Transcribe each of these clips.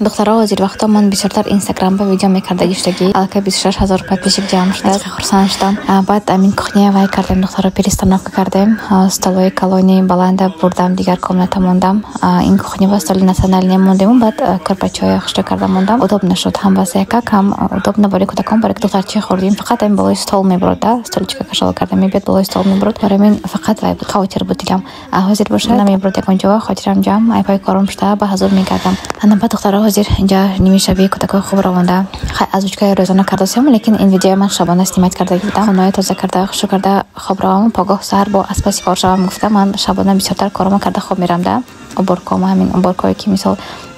Духтаро, ҳозир вақто ман бисёртар Инстаграм ба видео мекардаги шудагӣ. Аллакай 26 000 подписчик ҷамъ шудааст, хурсанд шудам. Баъд амин кухня вай кардем, духтаро, перестановка кардем. Столои калони баланда бурдам, дигар комната мондам. Ин кухня ба столи национальный мондему, баъд кирпачҳои хушро карда мондам. Удобно шуд ҳам васякак, ҳам удобно барои кӯдакон, барои духтарчаи хурдим фақат ами болои стол мебурд да, столичка кашола карда мебиёд, болои стол мебурд. Барои мин фақат вай буд, хавотир буд дилам. Ҳозир бошад, намебурд ягон ҷо, хотирам ҷамъ, айпои кором шуда, ба ҳазур мегардам. Ана баъд, духтаро, ҳозир инҷа нимишабӣ кӯдакҳои хуб равонда. Хай, озвучкаи рӯзона кардасем, лекин ин видеои ман шабона снимать кардаги будам. Хонаи тоза карда, хушо карда, хоб равам, погоҳ саҳар бо аз паси кор шавам гуфта, ман шабона бисёртар коромо карда хоб мерам да. Уборкома, ҳамин уборкое ки, мисол,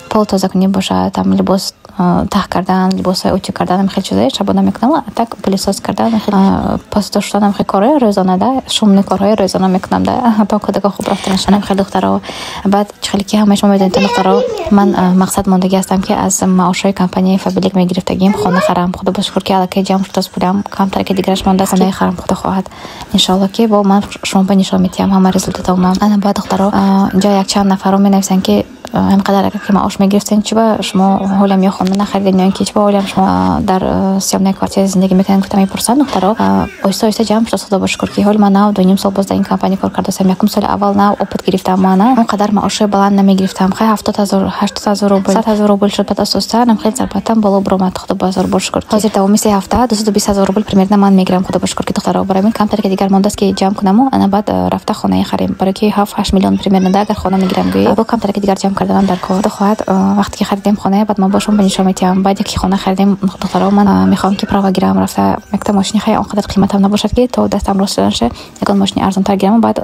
пол тоза кунӣ бошад, там либос таҳ кардан, либосҳои утюг кардан, хеле чизое шабона мекунам. Так, пылесос кардан, посуда шуданам, хеле корҳои рӯзона да, шумни корҳои рӯзона мекунам да, то кӯдако хуб рафтанашонам. Хеле, духтаро, баъд хеле ки ҳамаи шумо медонед, духтаро, ман мақсад мондагӣ ҳастам, ки аз маошҳои компанияи Фаберлик мегирифтагим хона харам. Худо ба шукр, ки аллакай ҷамъ шудааст пулам, камтар ки дигараш мондааст, хонаи харам, худо хоҳад, иншоалло, ки бо ман шумо ба нишон медиҳам ҳама результатома. Ана баъд, духтаро, инҷо якчанд нафарро менависанд, ки ҳамқадар агар ки маош мегирифтен, чӣ ба шумо ҳолям ё хона нахаридед, ё ин ки чӣ ба ҳолям шумо дар съёмная квартира зиндагӣ мекунед, гуфта мепурсанд. Духтаро, оҳиста оҳиста ҷамъ шудааст, худо ба шукр, ки ҳоли ман нав 2,5 сол боз дар ин компания кор кардастам. Якум соли аввал нав опыт гирифтам, мана он қадар маошҳои баланд намегирифтам. Хай, 70 000, 80 000 рубл, 100 000 рубл шуд. Баъд оста оста нам хеле зарплатам боло буромад, худо ба ҳазор бор шукр. Ҳозир давоми 3 ҳафта 220 000 рубл примерно ман мегирам, худо ба шукр, ки, духтаро, барои ман камтар ки дигар мондааст, ки ҷамъ кунаму ана баъд рафта хонаи харем, барои ки 7-8 миллион примерно да, агар хона мегирам, гӯӣ, бо камтар ки дигар ҷамъ карданам дар кор. Худо хоҳад, вақте ки харидем хона, баъд ман бо шумо ба нишон медиҳам. Баъд яке хона харидем, духтаро, ман мехоҳам, ки права гирам, рафта якта мошини, хай, он қадар қиматам набошад, ки то дастам рост шуданша ягон мошини арзонтар гирам. Баъд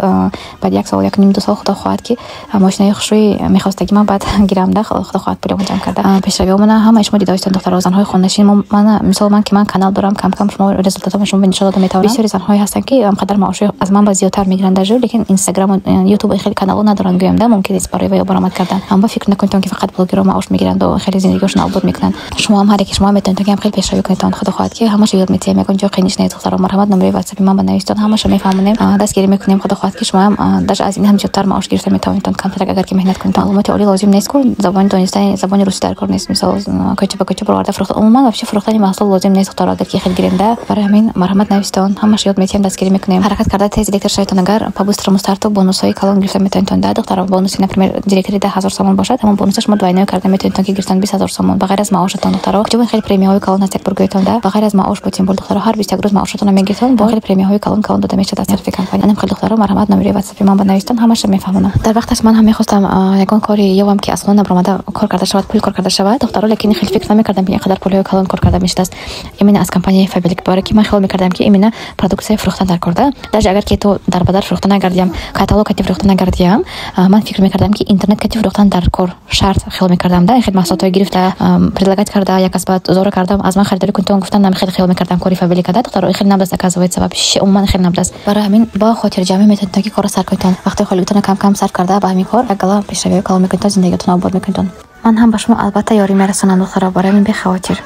баъд як сол, 1,5, 2 сол, худо хоҳад, ки мошинаи хушрӯи мехостагӣ ман баъд гирам да, худо хоҳад, пулимо ҷамъ карда. Пешравиҳомона ҳамаи шумо дида духтаро, занҳои хонашин. Мана, мисол, ман ки ман канал дорам, кам кам шумо результатома шумо ба нишон дода метавонам. Бисёри занҳое ҳастанд, ки қадар маоши аз ман ба зиёдтар мегиранд даже, лекин Инстаграму Ютуб хеле каналҳо надоранд, гӯям да, мумкин нест барои ваё баромад кардан. Ҳама фикр накунед, ки фақат блогерҳо маош мегиранду хеле зиндагиҳошон обод мекунанд. Шумо ҳам, ҳар яке шумо метавонед, ки ҳам хеле пешравӣ кунедтон. Худо хоҳад, ки ҳамаша ёд метиҳем, ягон ҷо қиниш нест. Духтаро, марҳамат, номерои Ватсапи ман ба навистон, ҳамаша мефаҳмонем, дастгирӣ мекунем. Худо хоҳад, ки шумоам даже аз ин ҳам зиёдтар маош гирифта метавонедтон, камтарак агар ки меҳнат кунед. Маълумоти олӣ лозим нест ку, забони донистани забони русӣ дар кор нест. Мисол, кӯча ба кӯча бароварда фурӯхта, умуман вообще фурӯхтани маҳсул лозим нест, духтаро, агар ки хел гирем да. Барои ҳамин марҳамат, навистон, ҳамаша ёд метиҳем, дастгирӣ мекунем. Ҳаракат карда тез директор шаведтон, агар по быстрому старту бонусҳои калон гирифта метавонедтон да, духтаро. Бонуси, например, директори 10 000 сомон бошад, ҳамон бонуса шумо двойной карда метавонедтон, ки гирифтан 20 000 сомон ба ғайр аз маошатон. Духтаро, куҷо хеле премияҳои калон ҳаст, як бор гӯятон да, ба ғайр аз маош бо тем более, духтаро, ҳар 21 рӯз маошатонро мегирифтон, бо хеле премияҳои калон калон дода мешавад аз тарафи компания. Анам хеле, духтаро, марҳамат, номерои Ватсапи ман ба навистон, ҳамаша мефаҳмонам. Дар вақташ ман ҳам мехостам ягон кори ёвам, ки аз хона набаромада кор карда шавад, пул кор карда шавад, духтаро, лекин хеле фикр намекардам, ки ин қадар пулҳои калон кор карда мешудааст именно аз компанияи Фаберлик, барое ки ман хиёл мекардам, ки именно продукция фурӯхтан дар кор да. Даже агар ки то дар ба дар фурӯхта нагардиям, каталог кати фурӯхта нагардиям, ман фикр мекардам, ки интернет кати фурӯхтан дар кор шарт хиёл мекардам да. Хел маҳсулотҳое гирифта, предлагать карда, як кас баъд зора кардам, аз ман харидорӣ кунтон гуфтан, нам хеле хиёл мекардам кори Фаберлика да. Духтаро, хеле набдаст, оказывается, вообще умуман хеле набдаст. Барои ҳамин бо хотирҷамъӣ метавонед, ки корро сар кунедтон, вақти холигитонро кам кам сарф карда ба ҳамин кор як гала пешравиҳои калон мекунедтон, зиндагиатонро обод мекунедтон. Ман ҳам ба шумо албатта ёрӣ мерасонам, духтаро, барои ҳамин бехавотир.